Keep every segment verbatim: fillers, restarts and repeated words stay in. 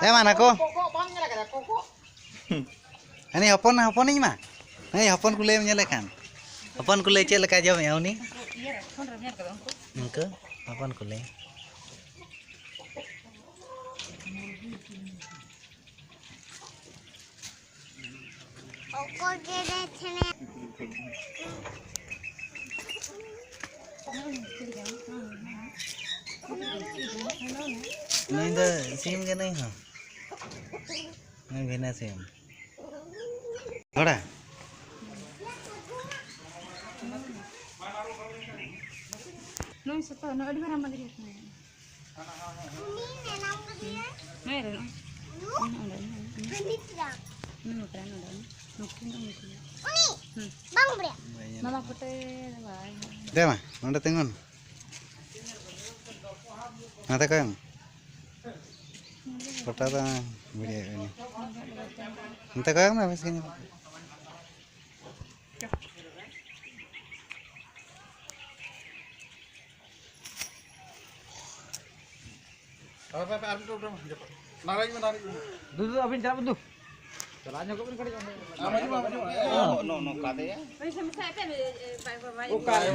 ᱮ ᱢᱟ ᱱᱟᱠᱚ᱾ ᱠᱚᱠᱚ ᱵᱟᱢ ᱧᱮᱞ ᱟᱠᱟᱫᱟ, ᱠᱚᱠᱚ? ᱦᱟᱹᱱᱤ ᱦᱚᱯᱚᱱ, ᱦᱚᱯᱚᱱᱤᱧ ᱢᱟ᱾ ᱦᱟᱹᱱᱤ ᱦᱚᱯᱚᱱ ᱠᱩᱞᱟᱹᱭᱮᱢ ᱧᱮᱞᱮ ᱠᱷᱟᱱ᱾ ᱦᱚᱯᱚᱱ ᱠᱩᱞᱟᱹᱭ ᱪᱮᱫ ᱞᱮᱠᱟ ᱡᱚᱢᱮᱜᱼᱟ ᱩᱱᱤ? ᱤᱭᱟᱹ ᱨᱮ, ᱯᱷᱳᱱ ᱨᱮ ᱧᱮᱞ ᱠᱟᱫᱟ ᱩᱱᱠᱩ᱾ ᱩᱱᱠᱩ ᱦᱚᱯᱚᱱ ᱠᱩᱞᱟᱹᱭ᱾ ᱱᱩᱭ ᱫᱚ ᱥᱤᱢ ᱠᱟᱱᱟᱭ ᱦᱚᱸ᱾ ᱱᱩᱭ ᱵᱷᱤᱱᱟᱹ ᱥᱤᱢ᱾ ᱛᱷᱚᱲᱟ᱾ ᱱᱩᱭ ᱥᱩᱛᱟᱹ, ᱱᱩᱭ ᱟᱹᱰᱤ ᱢᱟᱨᱟᱝ ᱵᱟᱝ ᱜᱮ ᱦᱮᱸ᱾ ᱦᱮᱸ ᱨᱮ, ᱱᱚᱜᱼᱚᱭ᱾ ᱦᱮᱸ, ᱚᱸᱰᱮ, ᱚᱸᱰᱮ, ᱚᱸᱰᱮ᱾ ᱩᱱᱤ ᱵᱟᱠᱷᱨᱟ ᱱᱚᱰᱮ, ᱱᱩᱠᱤᱱ ᱫᱚ ᱩᱱᱠᱤᱱ᱾ ᱦᱩᱸ᱾ ᱵᱟᱝ ᱵᱟᱲᱟᱭᱟ᱾ ᱢᱟᱢᱟ ᱯᱷᱳᱴᱳ ᱫᱚ ᱵᱟᱭ᱾ ᱫᱮ ᱢᱟ, ᱱᱚᱰᱮ ᱛᱤᱸᱜᱩᱱ᱾ ᱱᱚᱛᱮ ᱠᱚᱭᱚᱜ ᱢᱮ᱾ ᱯᱷᱳᱴᱳ ᱫᱚ ᱵᱷᱤᱰᱤᱭᱳ ᱠᱟᱱᱟ᱾ ᱱᱚᱛᱮ ᱠᱚᱭᱚᱜ ᱢᱮ, ᱵᱮᱥ ᱜᱮ ᱧᱮᱞᱚᱜ ᱠᱟᱱᱟ᱾ ᱦᱳᱭ, ᱦᱳᱭ, ᱟᱨ ᱢᱤᱫᱴᱟᱝ ᱩᱰᱟᱹᱣ ᱢᱮ, ᱡᱚᱛᱚ᱾ ᱱᱟᱨᱟ ᱦᱤᱡᱩᱜ ᱢᱮ, ᱱᱟᱨᱟ ᱦᱤᱡᱩᱜ ᱢᱮ᱾ ᱫᱩ, ᱫᱩ, ᱟᱹᱵᱤᱱ ᱪᱟᱞᱟᱜ ᱵᱤᱱ ᱫᱩ᱾ ᱪᱟᱞᱟᱜ ᱧᱚᱜᱚᱜ ᱵᱤᱱ ᱠᱟᱹᱴᱤᱡ ᱚᱸᱰᱮ᱾ ᱟᱢ ᱦᱤᱡᱩᱜ ᱢᱮ, ᱟᱢ ᱦᱤᱡᱩᱜ ᱢᱮ᱾ ᱱᱚ-, ᱱᱚ-, ᱱᱚᱝᱠᱟ ᱛᱮ᱾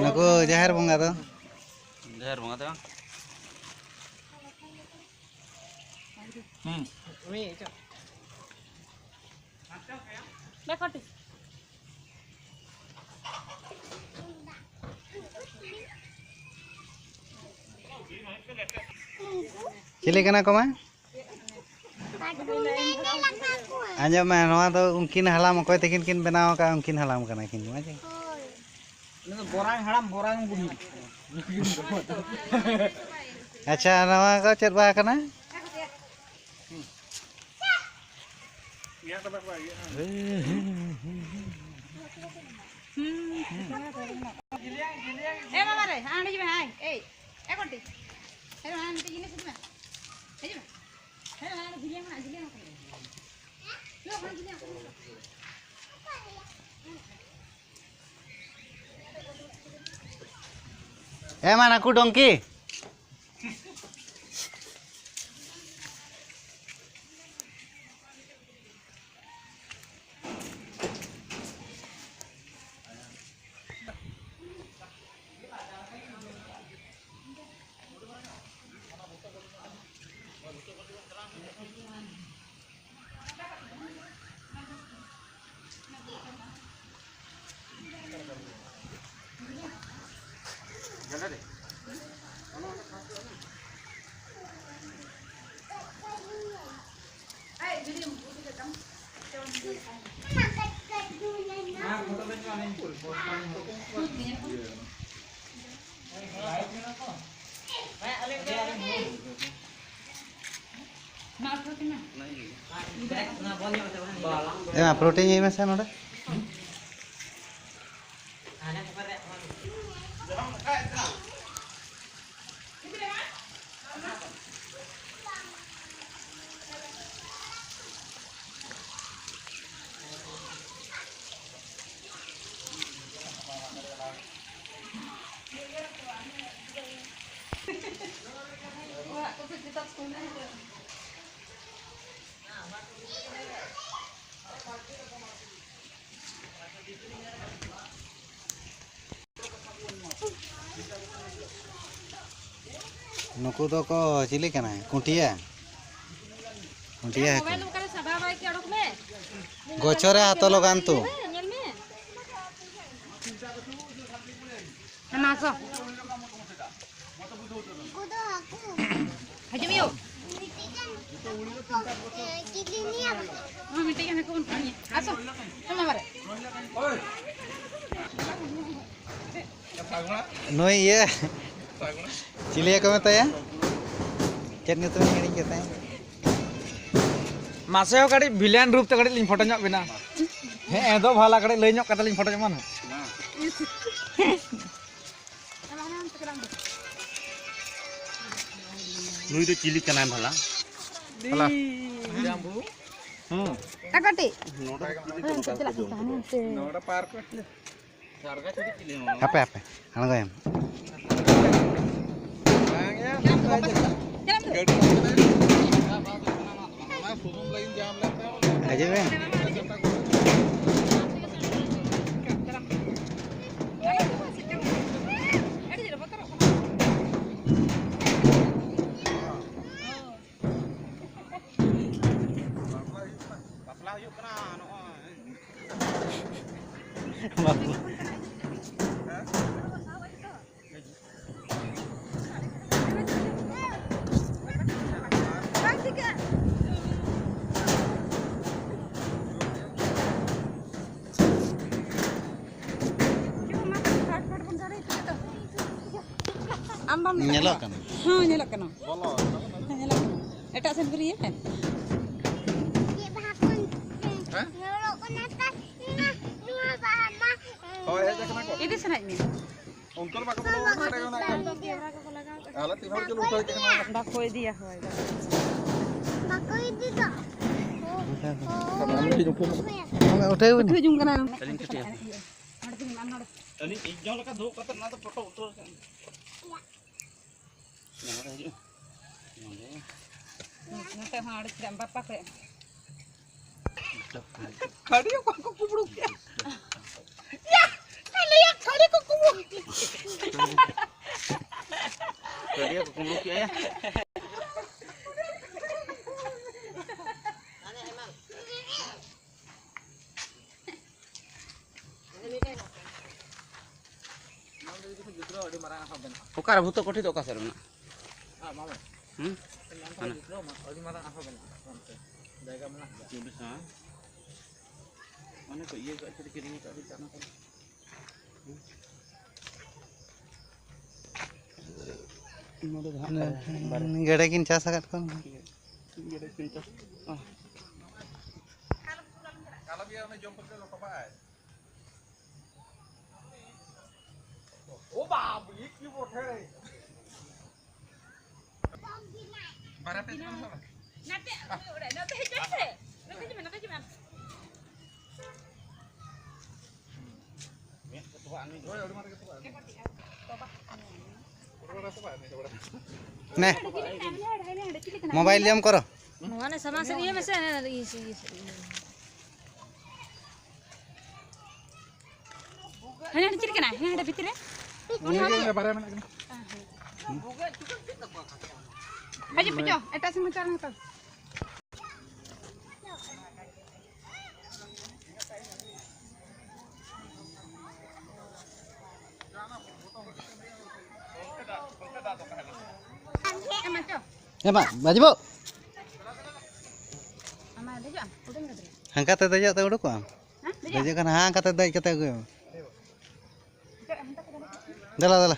ᱱᱩᱠᱩ ᱡᱟᱦᱮᱨ ᱵᱚᱸᱜᱟ ᱫᱚ? ᱡᱟᱦᱮᱨ ᱵᱚᱸᱜᱟ ᱫᱚ ᱵᱟᱝ? ᱦᱩᱸ᱾ ᱩᱱᱤ ᱪᱚ᱾ ᱵᱮᱠᱚᱴᱤ᱾ ᱪᱤᱞᱤ ᱠᱟᱱᱟ ᱠᱚ ᱢᱟ? ᱟᱸᱡᱚᱢ ᱢᱮ, ᱱᱚᱣᱟ ᱫᱚ ᱩᱱᱠᱤᱱ ᱦᱟᱲᱟᱢ ᱚᱠᱚᱭ ᱛᱟᱹᱠᱤᱱ ᱠᱤᱱ ᱵᱮᱱᱟᱣ ᱟᱠᱟᱫᱼᱟ, ᱩᱱᱠᱤᱱ ᱦᱟᱲᱟᱢ ᱠᱟᱱᱟ ᱠᱤᱱ, ᱵᱟᱝ ᱪᱮ? ᱩᱱᱤ ᱫᱚ ᱵᱚᱨᱟᱝ ᱦᱟᱲᱟᱢ, ᱵᱚᱨᱟᱝ ᱵᱩᱲᱦᱤ᱾ ᱟᱪᱪᱷᱟ, ᱱᱚᱣᱟ ᱠᱚ ᱪᱮᱫ ᱵᱟᱦᱟ ᱠᱟᱱᱟ? ᱮ ᱵᱟᱵᱟ ᱨᱮ, ᱦᱟᱸᱰᱮ ᱦᱤᱡᱩᱜ ᱢᱮ, ᱦᱟᱭ, ᱮᱭ, ᱮ ᱠᱚᱴᱤ, ᱦᱮᱡ ᱢᱮ, ᱦᱟᱸᱰᱮ ᱢᱤᱫᱴᱤᱡ ᱡᱤᱱᱤᱥ ᱦᱤᱡᱩᱜ ᱢᱮ, ᱦᱤᱡᱩᱜ ᱢᱮ, ᱦᱮᱡ ᱢᱮ, ᱦᱟᱸᱰᱮ ᱡᱤᱞᱤᱭᱟᱹ ᱢᱮᱱᱟᱜᱼᱟ, ᱡᱤᱞᱤᱭᱟᱹ ᱢᱮᱱᱟᱜᱼᱟ, ᱦᱤᱡᱩᱜ ᱢᱮ, ᱦᱟᱸᱰᱮ ᱡᱤᱞᱤᱭᱟᱹ ᱢᱮᱱᱟᱜᱼᱟ᱾ ᱮ ᱢᱟ ᱱᱟᱠᱩ ᱰᱚᱝᱠᱤ᱾ ᱮ ᱢᱟ, ᱯᱨᱳᱴᱤᱱ ᱧᱩᱭ ᱢᱮᱥᱮ ᱱᱚᱰᱮ᱾ ᱱᱩᱠᱩ ᱫᱚᱠᱚ ᱪᱤᱞᱤ ᱠᱟᱱᱟ? ᱠᱩᱸᱴᱤᱭᱟ? ᱠᱩᱸᱴᱤᱭᱟ ᱦᱟᱹᱠᱩ᱾ ᱢᱳᱵᱟᱭᱤᱞ ᱚᱠᱟᱨᱮ ᱥᱟᱵᱟ ᱵᱟᱭ ᱠᱮ ᱚᱰᱚᱠ ᱢᱮ᱾ ᱜᱚᱪᱷᱚ ᱨᱮ ᱦᱟᱛᱚ ᱞᱚᱜᱟᱱ ᱛᱩ᱾ ᱦᱮᱸ, ᱧᱮᱞ ᱢᱮ᱾ ᱦᱮᱸ, ᱢᱟ ᱟᱥᱚ᱾ ᱩᱱᱠᱩ ᱫᱚ ᱦᱟᱹᱠᱩ᱾ ᱦᱤᱡᱩᱜ ᱢᱮ ᱭᱳ᱾ ᱢᱤᱫᱴᱤᱡ ᱜᱟᱱ, ᱮ, ᱪᱤᱞᱤ ᱢᱮᱭᱟ? ᱦᱮᱸ, ᱢᱤᱫᱴᱤᱡ ᱜᱟᱱ ᱦᱟᱹᱠᱩ ᱵᱚᱱ ᱯᱟᱸᱡᱟᱭᱟ᱾ ᱟᱥᱚ, ᱟᱢ ᱵᱟᱵᱟ ᱨᱮ᱾ ᱱᱩᱭ ᱤᱭᱟᱹ, ᱪᱤᱞᱤ ᱠᱚ ᱢᱮᱛᱟᱭᱟ? ᱪᱮᱫ ᱧᱩᱛᱩᱢ ᱦᱤᱲᱤᱧ ᱠᱮᱫ ᱛᱟᱭᱟ? ᱢᱟᱥᱮ ᱦᱚᱸ ᱠᱟᱹᱴᱤᱡ ᱵᱷᱤᱞᱮᱱ ᱨᱩᱯ ᱛᱮ ᱠᱟᱹᱴᱤᱡ ᱞᱤᱧ ᱯᱷᱳᱴᱳ ᱧᱚᱜ ᱵᱤᱱᱟ᱾ ᱦᱮᱸ, ᱮ ᱫᱚ ᱵᱷᱟᱞᱟ ᱠᱟᱹᱴᱤᱡ ᱞᱟᱹᱭ ᱧᱚᱜ ᱠᱟᱛᱮ ᱞᱤᱧ ᱯᱷᱳᱴᱳ ᱧᱚᱜ ᱢᱟ ᱱᱟᱦᱟᱜ᱾ ᱱᱩᱭ ᱫᱚ ᱪᱤᱞᱤ ᱠᱟᱱᱟᱭ ᱵᱷᱟᱞᱟ? ᱵᱷᱟᱞᱟ᱾ ᱦᱩᱸ᱾ ᱛᱟᱠᱟᱴᱤ᱾ ᱱᱚᱰᱮ ᱫᱚ ᱪᱤᱞᱤ ᱠᱟᱱᱟ? ᱦᱟᱱᱛᱮ᱾ ᱦᱟᱯᱮ, ᱦᱟᱯᱮ, ᱟᱬᱜᱚᱭᱮᱢ᱾ ᱦᱤᱡᱩᱜ ᱢᱮ᱾ ᱵᱟᱯᱞᱟ ᱦᱩᱭᱩᱜ ᱠᱟᱱᱟ ᱱᱚᱜᱼᱚᱭ᱾ ᱧᱮᱞᱚᱜ ᱠᱟᱱᱟ᱾ ᱦᱚᱸ, ᱧᱮᱞᱚᱜ ᱠᱟᱱᱟ᱾ ᱦᱮᱸ, ᱧᱮᱞᱚᱜ ᱠᱟᱱᱟ᱾ ᱮᱴᱟᱜ ᱥᱮᱫ ᱵᱤᱨᱤᱭᱟᱹ ᱯᱮ᱾ ᱪᱮᱫ ᱵᱟᱦᱟ ᱠᱚ ᱦᱮᱸ? ᱧᱮᱞᱚᱜ ᱠᱟᱱᱟ? ᱱᱚᱣᱟ, ᱱᱚᱣᱟ ᱵᱟᱦᱟ ᱢᱟ, ᱦᱳᱭ, ᱦᱮᱡ ᱟᱠᱟᱱᱟ ᱠᱚ᱾ ᱤᱫᱤ ᱥᱟᱱᱟᱭᱮᱫ ᱢᱮᱭᱟ? ᱩᱱᱠᱩ ᱫᱚ ᱵᱟᱠᱚ ᱵᱚᱞᱚ ᱠᱟᱱᱟ, ᱱᱚᱰᱮ ᱜᱮ ᱢᱮᱱᱟᱜ ᱠᱚᱣᱟ᱾ ᱟᱞᱮ ᱛᱤᱱ ᱦᱚᱲ ᱪᱚ ᱞᱮ ᱩᱴᱷᱟᱹᱣ ᱠᱮᱫ ᱠᱤᱱᱟ᱾ ᱵᱟᱠᱚ ᱤᱫᱤᱭᱟ, ᱦᱳᱭ᱾ ᱵᱟᱠᱚ ᱤᱫᱤ ᱫᱚ᱾ ᱟᱢ ᱴᱷᱮᱱ ᱩᱴᱷᱟᱹᱣ ᱢᱮ᱾ ᱩᱴᱷᱟᱹᱣ ᱵᱤᱱ᱾ ᱩᱴᱷᱟᱹᱣ ᱡᱚᱝ ᱠᱟᱱᱟ᱾ ᱟᱹᱞᱤᱧ ᱠᱟᱹᱴᱤᱡ᱾ ᱟᱹᱞᱤᱧ ᱤᱧ ᱡᱚᱝ ᱞᱮᱠᱟ ᱫᱩᱲᱩᱵ ᱠᱟᱛᱮ ᱱᱚᱣᱟ ᱫᱚ ᱯᱷᱳᱴᱳ ᱩᱛᱟᱹᱨ ᱠᱟᱜ ᱢᱮ᱾ ᱱᱚᱰᱮ ᱦᱤᱡᱩᱜ᱾ ᱱᱚᱰᱮ᱾ ᱱᱚᱛᱮ ᱦᱚᱸ ᱟᱹᱰᱤ ᱪᱮᱦᱨᱟ ᱵᱟᱯᱟ ᱠᱚ᱾ ᱠᱷᱟᱹᱲᱤ ᱚᱠᱟ ᱠᱚ ᱠᱩᱢᱵᱽᱲᱩ ᱠᱮᱜᱼᱟ? ᱭᱟ, ᱠᱷᱟᱹᱞᱤ ᱭᱟ, ᱠᱷᱟᱹᱲᱤ ᱠᱚ ᱠᱩᱢᱵᱽᱲᱩ ᱠᱮᱜᱼᱟ᱾ ᱠᱷᱟᱹᱲᱤ ᱠᱚ ᱠᱩᱢᱵᱽᱲᱩ ᱠᱮᱜᱼᱟ ᱭᱟ᱾ ᱚᱠᱟᱨᱮ ᱵᱷᱩᱛᱚ ᱠᱚᱴᱷᱤ ᱫᱚ ᱚᱠᱟ ᱥᱮᱫ ᱨᱮ ᱢᱮᱱᱟᱜᱼᱟ? ᱦᱩᱸ? ᱦᱟᱱᱟ᱾ ᱚᱱᱮ ᱠᱚ ᱤᱭᱟᱹ ᱠᱟᱜ ᱪᱮᱫ ᱠᱤᱨᱤᱧ ᱠᱟᱜ ᱫᱚ ᱪᱟᱞᱟᱜ ᱠᱟᱱᱟ᱾ ᱱᱚᱰᱮ ᱫᱚ ᱦᱟᱸᱜ ᱵᱟᱨᱭᱟ᱾ ᱜᱮᱰᱮ ᱠᱤᱱ ᱪᱟᱥ ᱟᱠᱟᱫ ᱠᱚᱣᱟ᱾ ᱜᱮᱰᱮ ᱠᱤᱱ ᱪᱟᱥ᱾ ᱚ᱾ ᱱᱟᱛᱮ, ᱱᱚᱛᱮ ᱦᱤᱡᱩᱜ ᱢᱮᱥᱮ᱾ ᱱᱚᱛᱮ ᱦᱤᱡᱩᱜ ᱢᱮ, ᱱᱚᱛᱮ ᱦᱤᱡᱩᱜ ᱢᱮ᱾ ᱱᱮ, ᱢᱳᱵᱟᱭᱤᱞ ᱡᱚᱢ ᱠᱚᱨᱚ᱾ ᱱᱚᱣᱟ ᱱᱮ ᱥᱟᱢᱟᱝ ᱥᱮᱫ ᱤᱭᱟᱹ ᱢᱮᱥᱮ, ᱤᱭᱟᱹ ᱥᱮᱫ, ᱤᱭᱟᱹ ᱥᱮᱫ᱾ ᱦᱟᱱᱮ ᱦᱟᱸᱰᱮ ᱪᱤᱞᱤ ᱠᱟᱱᱟᱭ? ᱦᱟᱱᱮ ᱦᱟᱸᱰᱮ ᱵᱷᱤᱛᱤᱨ ᱨᱮ? ᱩᱱᱤ ᱦᱚᱸ ᱵᱟᱨᱭᱟ ᱢᱮᱱᱟᱜ ᱠᱤᱱᱟ᱾ ᱦᱤᱡᱩᱜ ᱯᱮ ᱪᱚ, ᱮᱴᱟᱜ ᱥᱮᱱ ᱢᱚᱪᱟ ᱨᱮ ᱦᱟᱛᱟᱣ᱾ ᱦᱮᱸ ᱢᱟ, ᱪᱚ᱾ ᱦᱮᱸ ᱢᱟ, ᱵᱟᱡᱤᱵᱚ᱾ ᱟᱢ ᱢᱟ ᱫᱮᱡᱚᱜ ᱟᱢ, ᱦᱩᱰᱤᱧ ᱜᱤᱫᱽᱨᱟᱹ᱾ ᱦᱟᱱᱠᱟ ᱛᱮ ᱫᱮᱡᱚᱜ ᱛᱮ ᱩᱰᱩᱠᱚᱜ ᱟᱢ᱾ ᱦᱮᱸ, ᱫᱮᱡᱚᱜ ᱫᱮᱡᱚᱜ ᱠᱟᱱᱟ, ᱦᱟᱱᱠᱟ ᱛᱮ ᱫᱮᱡ ᱠᱟᱛᱮ ᱟᱹᱜᱩᱭ ᱢᱮ᱾ ᱫᱮᱡᱚᱜ, ᱦᱟᱱᱠᱟ ᱛᱮ ᱫᱮᱡᱚᱜ᱾ ᱫᱮᱞᱟ, ᱫᱮᱞᱟ᱾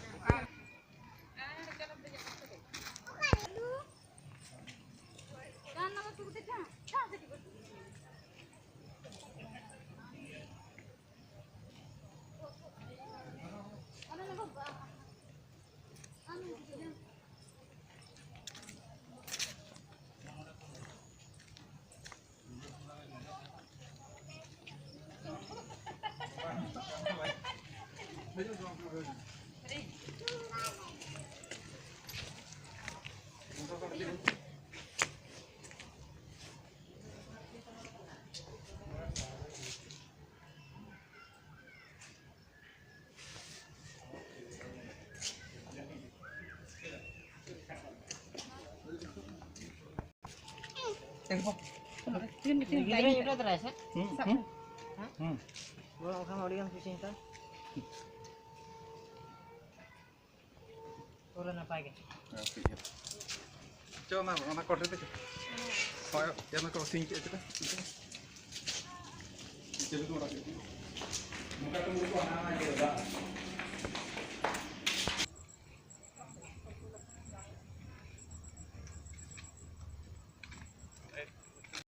ᱜᱤᱫᱽᱨᱟᱹᱧ ᱩᱰᱟᱹᱣ ᱛᱚᱨᱟᱭᱟ ᱥᱮ? ᱦᱩᱸ, ᱦᱩᱸ᱾ ᱦᱮᱸ? ᱦᱩᱸ᱾ ᱜᱚᱲᱚ ᱠᱷᱟᱱ ᱟᱹᱰᱤ ᱜᱟᱱ ᱠᱩᱥᱤᱧ ᱛᱟᱢ᱾ ᱯᱩᱨᱟᱹ ᱱᱟᱯᱟᱭ ᱜᱮ᱾ ᱦᱮᱸ, ᱴᱷᱤᱠ ᱜᱮᱭᱟ᱾ ᱪᱚ, ᱚᱱᱟ, ᱚᱱᱟ ᱠᱚᱴ ᱨᱮ ᱪᱚ᱾ ᱦᱳᱭ, ᱚᱱᱟ ᱠᱚ ᱥᱤᱧ ᱠᱮᱫ ᱪᱚ᱾ ᱪᱟᱹᱵᱤ ᱠᱚ ᱚᱰᱚᱠ ᱠᱮᱫ ᱪᱚ᱾ ᱱᱚᱝᱠᱟ ᱠᱚ ᱦᱟᱱᱟ ᱤᱭᱟᱹ ᱫᱟᱜ᱾